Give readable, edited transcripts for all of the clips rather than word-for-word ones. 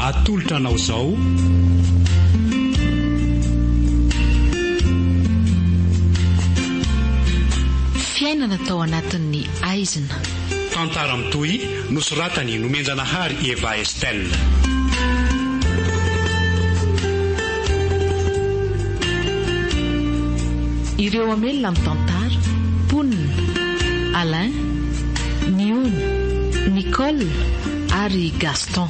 Atolotra anao izao. Fiainana tao anatin'ny aizina. Tantara mitohy nosoratan'i Nomenjanahary Eva Estelle. Ireo hamelona amin'ny tantara, mponina, Alain, Niony, Nicole ary Gaston.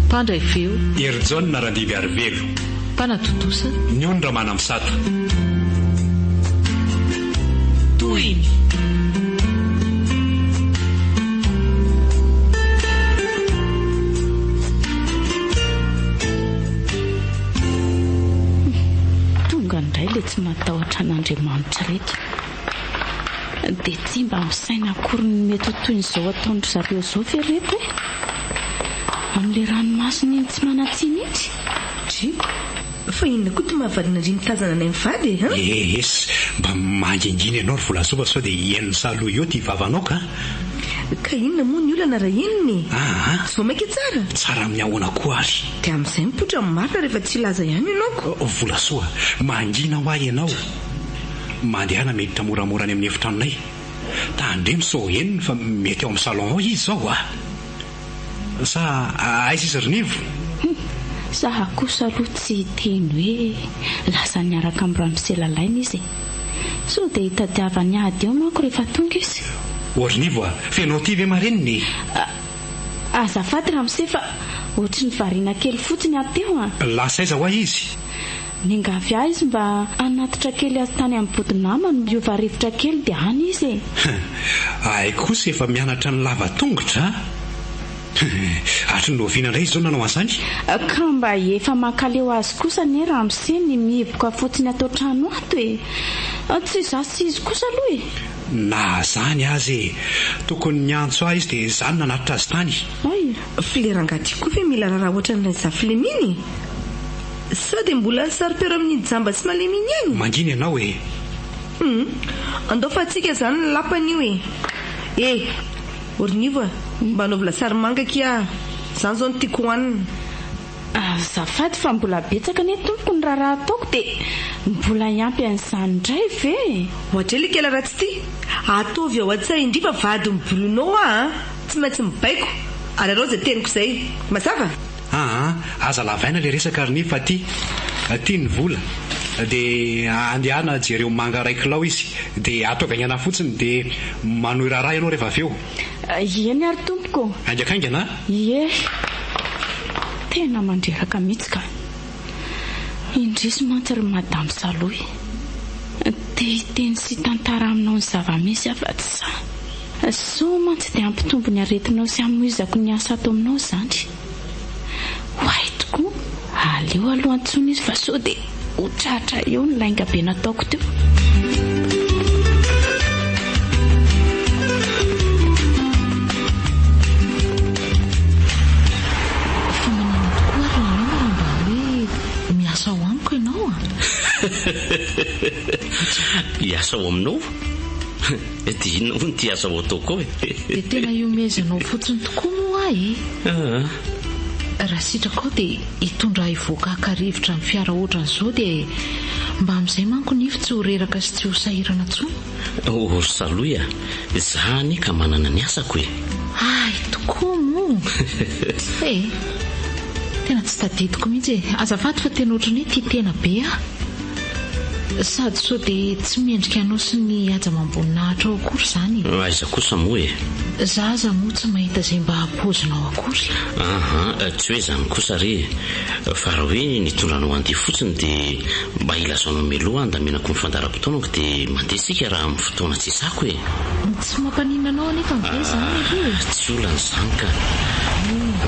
Mpandray feo. Herijaona Randimbiarivelo. Mpanatontosa. Niony Ramanamisata. Tohiny. Tonga indray ilay tsy matahotra an'Andriamanitra ireto. Dia tsy mba misaina akory ny mety ho tohin'izao ataon-dry zareo izao ve ireto e? Amin'ilay ranomasina iny tsy manan-tsiny iny? Dry, fa inona koa ity mahavariana ndry mitazana anay mivady e, an? Es, mba mangingina ianao ry Volasoa fa sao dia henon'i Salohy eo ity vavanao ka. Ka inona moa ny olana raha henony e? Aa! Tsy vao mainka tsara? Tsara amin'ny ahoana koa ary? Dia amin'izay mipoitra ny marina rehefa tsy hilaza ihany ianao ko. Volasoa, mangina hoa ianao. Mandehana miditra moramora any amin'ny efitranonay. Tandremo sao henony fa mety ao amin'ny salon ao izy izao a! Sa aiza izy ry Nivo? Hum! Za kosa aloha tsy hiteny hoe lasa niaraka amin'i ramose Lalaina izy e! Sao dia hitadiavany ady eo manko rehefa tonga izy. O ry Nivo a! F'enao ity ve marenina e? Azafady ramose fa ohatry ny variana kely fotsiny aho teo a! Lasa aiza hoa izy? Niangavy ahy izy mba hanatitra kely azy tany amin'ny body namany miova rivotra kely dia any izy e! Hay kosa efa mianatra ny lava tongotra a! Hatry ny oviana indray izy izao nanao an'izany? Ka mba efa mankaleo azy kosa anie ramose ny mihiboka fotsiny ato an-trano ato e! Tsy izaho sy izy kosa aloha e! Na izany aza e! Tokony niantso ahy izy dia izaho no nanatitra azy tany. Hay! F'ilay rangahy ty koa ve mila raharaha ohatran'ilay Zafilemy iny e? Sao dia mbola saro-piaro amin'iny jamba sy malemy iny ihany? Mangina ianao e! Hum! Andao fa antsika izany ny lapany io e! E! Ry Nivo a! Mba anaovy lasary manga akia a! Izany izao no tiako hohanina. Azafady fa mbola betsaka anie tompoko ny raharaha ataoko dia mbola hiampy an'izany indray ve e? Ohatray ilay kely ratsy ity! Ataovy ao an-tsain-dry fa vadin'i Bruno aho a! Tsy maintsy mibaiko ary arao izay teniko izay. Mazava? Aa aza lavaina le resaka ry Nivo fa ty ty ny vola de andehana jereo manga ray kilao izy de ataovy haingana fotsiny de manohy raharaha ianao rehefa avy eo. Eny ary tompoko. Haingakaingana a! Ie. Tena mandreraka mihitsy ka. Indrisy mantsy ry Madame Salohy. Te hiteny sy hitantara aminao ny zava-misy aho fa tsy sahy. Sao mantsy dia hampitombo ny aretinao sy hamoizako ny asa ato aminao izany. Ho ahy tokoa, aleo aloha antsoina izy fa sao dia ho tratra eo ny lainga be nataoko teo. Fa maninona tokoa ary Lalaina raha mba hoe miasa ao amiko ianao a? Hiasa ao aminao? Dia inona moa no tia aza ho ataoko ao e? Dia tena ihomehezanao fotsiny tokoa moa aho e! Raha sitrakao dia hitondra ahy hivoaka haka rivotra amin'ny fiara ohatran'izao dia mba amin'izay manko nify tsy ho reraka sy tsy ho sahirana intsony. Oh ry Salohy a! Izaho anie ka manana ny asako e! Hay tokoa moa! E! Tena tsy tadidiko mihitsy e! Azafady fa tena ohatran'ny hoe tia tena be aho. Sady sao dia tsy mendrika anao sy ny haja amam-boninahitrao akory izany e. Aiza kosa moa e? Za aza moa tsy mahita izay mba paozinao akory. Aha, tsy hoe izany kosa re e. Fa raha hoe nitondra anao handeha fotsiny dia mba ilazaonao mialoha handaminako ny fandaharam-potoanako dia mandeha isika raha amin'ny fotoana tsy isako e. Tsy mampaninona anao anefa ve izany aloha e? Tsy olana izany ka.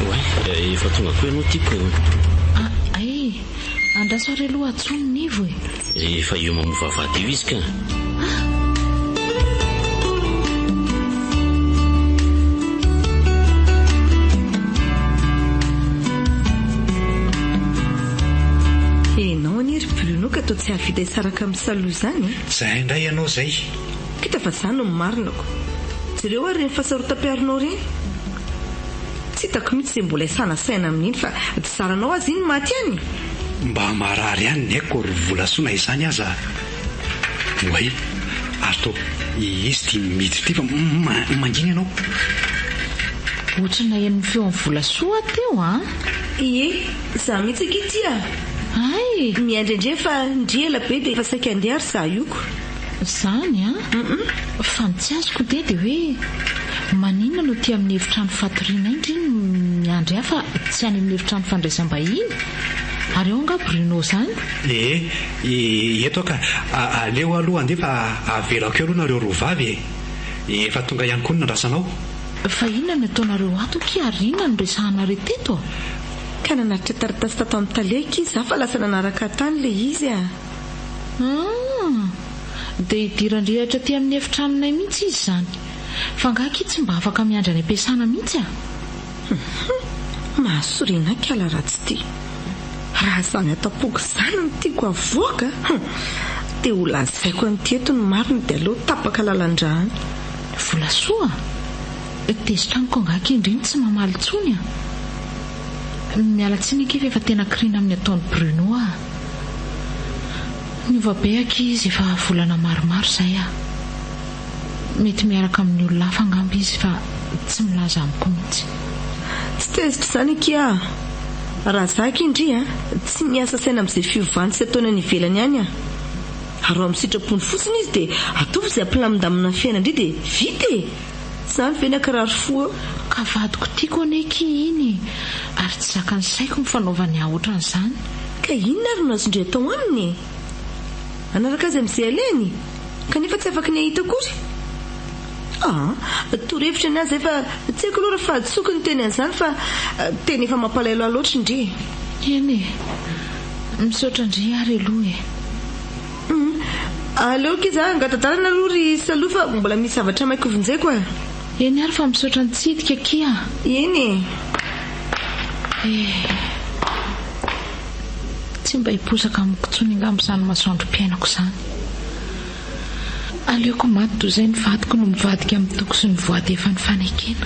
Oay, efa tonga koa ianao tiako. Ah, ay. Andraso ary aloha antsoiny Nivo e! Efa io mamoa vavahady io izy ka! Ah! Enao anie ry Bruno ka toa tsy hahavita hisaraka amin'i Salohy izany e! Zay indray ianao zay! Hita fa zany no marina ko. Jereo ary ireny fahasarotam-piaronao ireny. Tsy hitako mihitsy izay mbola hisana saina amin'iny fa tsy zaranao aza iny maty any. Mba marary ihany ny aiko ry Volasoa na izany aza. Oay, ary toa izy ity miditra ity fa mangina ianao. Ohatry ny naheno ny feon'i Volasoa aho teo an! Ie, za mihitsy akia ity a! Hay! Miandry indray fa ndry ela be dia efa saika handeha ary za io ko. Zany an! Fa ny tsy azoko dia dia hoe maninona no aty amin'ny efitrano fatorianay ndry no miandry ahy fa tsy any amin'ny efitrano fandraisam-bahiny? Ary ao angaha Bruno zany? Ee, eto aho ka. Aleo aloha handeha fa avelako eo aloha nareo roa vavy e! Efa tonga ihany koa ny nandrasanao. Fa inona no ataonareo ato akia ary inona no resahanareo teto? Ka nanatitra taratasy tato amin'ny tale akia za fa lasa nanaraka tany ilay izy a! Hum! Dia hidiran-drihatra aty amin'ny efitranonay mihitsy izy izany. Fa angaha akia tsy mba afaka miandry any am-piasana mihitsy a? Hum! Mahasorena ahy kala ratsy ity. Raha izany ato am-poko izany no tiako havoaka, hum! Dia ho lazaiko an'ity eto ny marina dia aleo tapaka lalan-drà any. Volasoa a! Tezitra amiko angaha akia ndry no tsy mamaly intsony a! Miala tsiny akia fa efa tena kiriana amin'ny ataon'i Bruno aho. Niova be akia izy efa volana maromaro izay ah. Mety miaraka amin'ny olona hafa angamba izy fa tsy milaza amiko mihitsy. Tsy tezitra izany akia ah. Raha za akia ndry a, tsy miasa saina amin'izay fiovany sy ataony any ivelany any ah. Ary raha amin'ny sitrapony fotsiny izy dia ataovy izay hampilamindamina ny fiainandry dia vita e! Izany ve ny ankiraro fo eo? Ka vadiko tiako anie akia iny e! Ary tsy zakan'ny saiko ny fanaovany ahy ohatran'izany. Ka inona ary no azon-dry atao aminy e? Hanaraka azy amin'izay alehany? Kanefa tsy afaky ny hahita akory? Aa! Torohevitra ny ahy izay fa tsy haiko aloha raha fahadisoako ny niteny an'izany fa tena efa mampalahelo ahy loatra ndry e! Eny e! Misaotra ndry ary aloha e! Humm. Aleo akia za angata-dalana aloha ry Salohy fa mbola misy zavatra maika hovonjeko e. Eny ary fa misaotra nitsidika akia. Eny e. Eh. Tsy mba hiposaka amiko intsony angamba izany masoandrom-piainako izany. Aleoko maty toy izay ny vadiko no mivadika amin'ny toky sy ny voady efa nifanekena.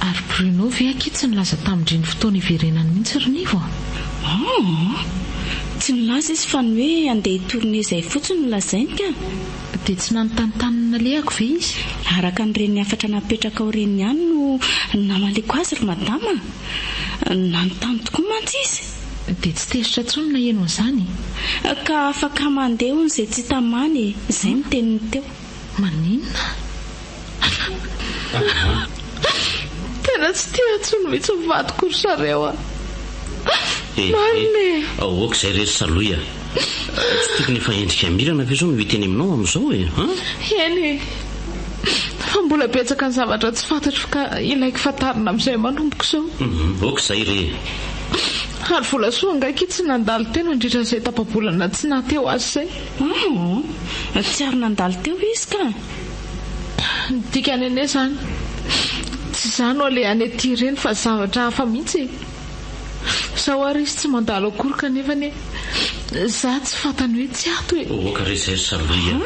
Ary Bruno ve akia tsy nilaza tamin-dry ny fotoana hiverenany mihitsy ry Nivo a? Aa! Tsy nilaza izy fa ny hoe handeha hi-tourner izay fotsiny no lazainy ka! Dia tsy nanontany tany nalehako ve izy? Araka an'ireny hafatra napetrakao ireny ihany no namaliako azy ry madama a! Nanontany tokoa mantsy izy. Dia tsy tezitra intsony naheno an'izany? Ka afaka mandeha hono izay tsy tamana e! Izay no teniny teo. Maninona? Tena tsy tia intsony mihitsy ny vadiko ry zareo a! Marina e! Aoka izay re ry Salohy a! Tsy tokony efa endrika mirana ve izao no hiteny aminao amin'izao e? An? Eny e! Fa mbola betsaka ny zavatra tsy fantatro ka ilaiko fantarina amin'izay manomboka izao. Aoka izay re e! Ary Volasoa angaha akia tsy nandalo teo nandritra izay tapa-bolana tsy naha teo azy izay? Aa! Tsy ary nandalo teo izy ka! Ny dikany anie izany, tsy izaho no alehany aty ireny fa zavatra hafa mihitsy e! Izao ary izy tsy mandalo akory kanefa anie izaho tsy fantany hoe tsy ato e! Oka re izay ry Salohy a!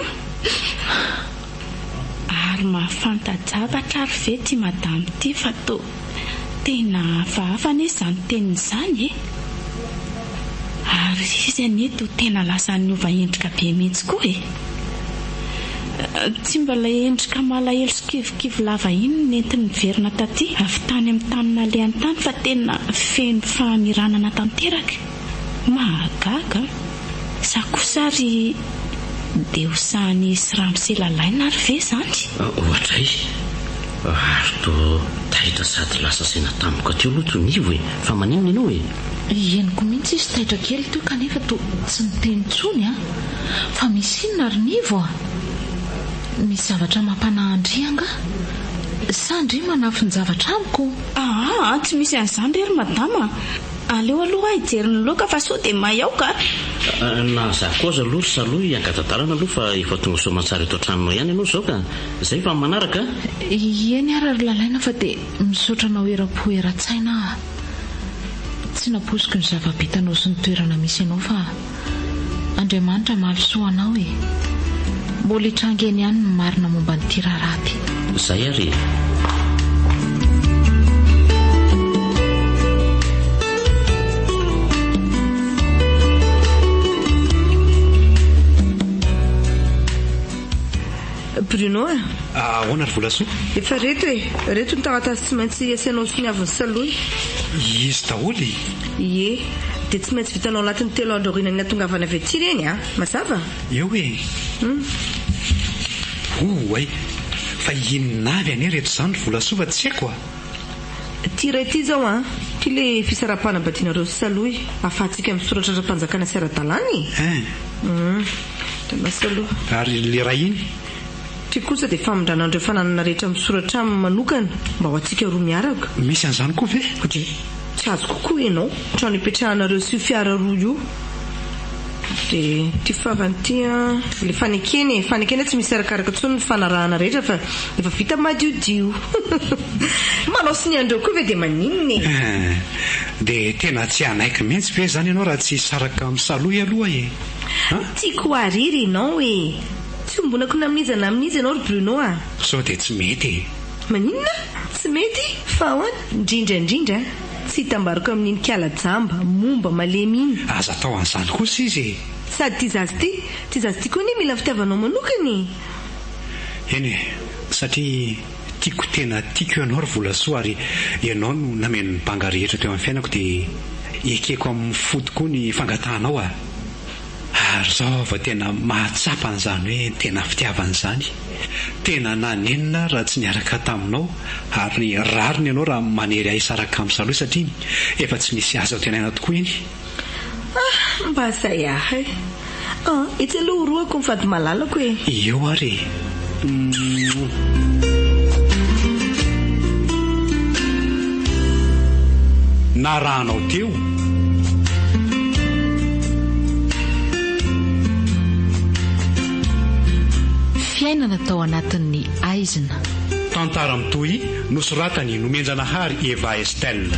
Ary mahafanta-javatra ary ve ity madama ity fa toa tena hafahafa anie izany teniny izany e! Ary izy anie toa tena lasa niova endrika be mihitsy koa e! Tsy mba ilay endrika malahelo sy kivikivy lava iny no nentiny niverina taty avy tany amin'ny tany nalehany tany fa tena feno fahamiranana tanteraka. Mahagaga an! Sa kosa ary dia ho sahan'i sy ramose lalaina ary ve izany? Oadray! Ary toa taitra sady lasa saina tampoka teo aloha Tonivo e! Fa maninona ianao e? Henoko mihitsy izy taitra kely teo kanefa toa tsy niteny intsony an! Fa misy inona ry Nivo a? Misy zavatra mampanahy an-dry angaha? Sa ndry manafin-javatra amiko? Aa, tsy misy an'izany re ry madama a! Aleo aloha aho hijery ny laoka fa sao dia may ao ka! Na za koa aza aloha ry Salohy hiangata-dalana aloha fa efa tonga soamantsara eto an-tranonao ihany ianao izao ka! Izay fa amin'ny manaraka a! Eny ary ry Lalaina fa dia misaotra anao eram-po eran-tsaina aho. Tsy nampoiziko ny zava-bitanao sy ny toerana misy anao fa Andriamanitra hamaly soa anao e! Mbola hitranga eny ihany ny marina momba an'ity raharaha ity. Zay ary e! Bruno a! Ahoana ry Volasoa? Efa reto e! Reto ny taratasy tsy maintsy asianao soniavin'i Salohy. Izy daholo e! Ie. Dia tsy maintsy vitanao anatin'ny telo andro aorianan'ny hahatongavana avy aty ireny a! Mazava? Eo e! Oay! Fa inona avy anie reto izany ry Volasoa fa tsy haiko a! Ity iray ity izao an! Ity ilay fisaraham-panambadianareo sy Salohy, ahafahantsika misoratra ara-panjakana sy ara-dalàna e! Hein! Hum. Ramaso aloha. Ary ilay iray iny? Ity kosa dia famindrana an'ireo fananana rehetra misoratra aminy manokana mba ho antsika roa miaraka. Misy an'izany koa ve? Dry, tsy azoko koa ianao. Trano ipetrahanareo sy io fiara roa io. Dia ity farany ity an, ilay fanekena e, fanekena tsy misy arakaraka intsony ny fanarahana rehetra fa efa vita madiodio. Manao sonia an'ireo koa ve dia maninona e? Hein, dia tena tsy hanaiky mihitsy ve izany ianao raha tsy hisaraka amin'i Salohy aloha e? An? Tiako ho ariry ianao e! Tsy ombonako na amin'iza na amin'iza ianao ry Bruno a! Sao dia tsy mety e? Maninona? Tsy mety? Fa ahoana? Indrindra indrindra, tsy hitambarako amin'iny kala jamba, momba, malemy iny. Aza atao an'izany kosa izy e! Sady ity zaza ity, ity zaza ity koa anie mila fitiavanao manokana e! Eny e, satria tiako tena tiako ianao ry Volasoa ary ianao no nameno ny banga rehetra teo amin'ny fiainako dia ekeko amin'ny fo tokoa ny fangatahanao a! Ary zao aho vao tena mahatsapa an'izany hoe tena fitiavana izany. Tena nanenina aho raha tsy niaraka taminao ary rariny ianao raha manery ahy hisaraka amin'i Salohy satria efa tsy nisy azo antenaina tokoa iny. Ah! Mba zay ahy. Ah! Etsy aloha orohako ny vady malalako e. Eo ary e. Mouah. Narahanao teo. Fiainana tao anatin'ny aizina. Tantara mitohy nosoratan'i Nomenjanahary Eva Estelle.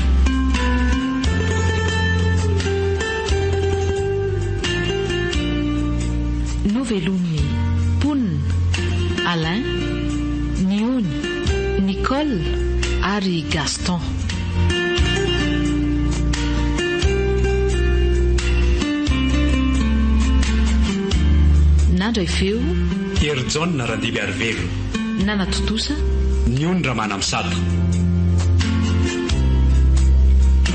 Novelomin'ny mponina, Alain, Niony, Nicole ary Gaston. Nandray feo. Herijaona Randimbiarivelo. Nanatontosa. Niony Ramanamisata.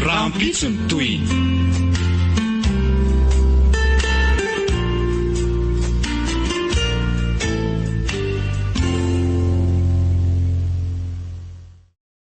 Rahampitso ny tohiny.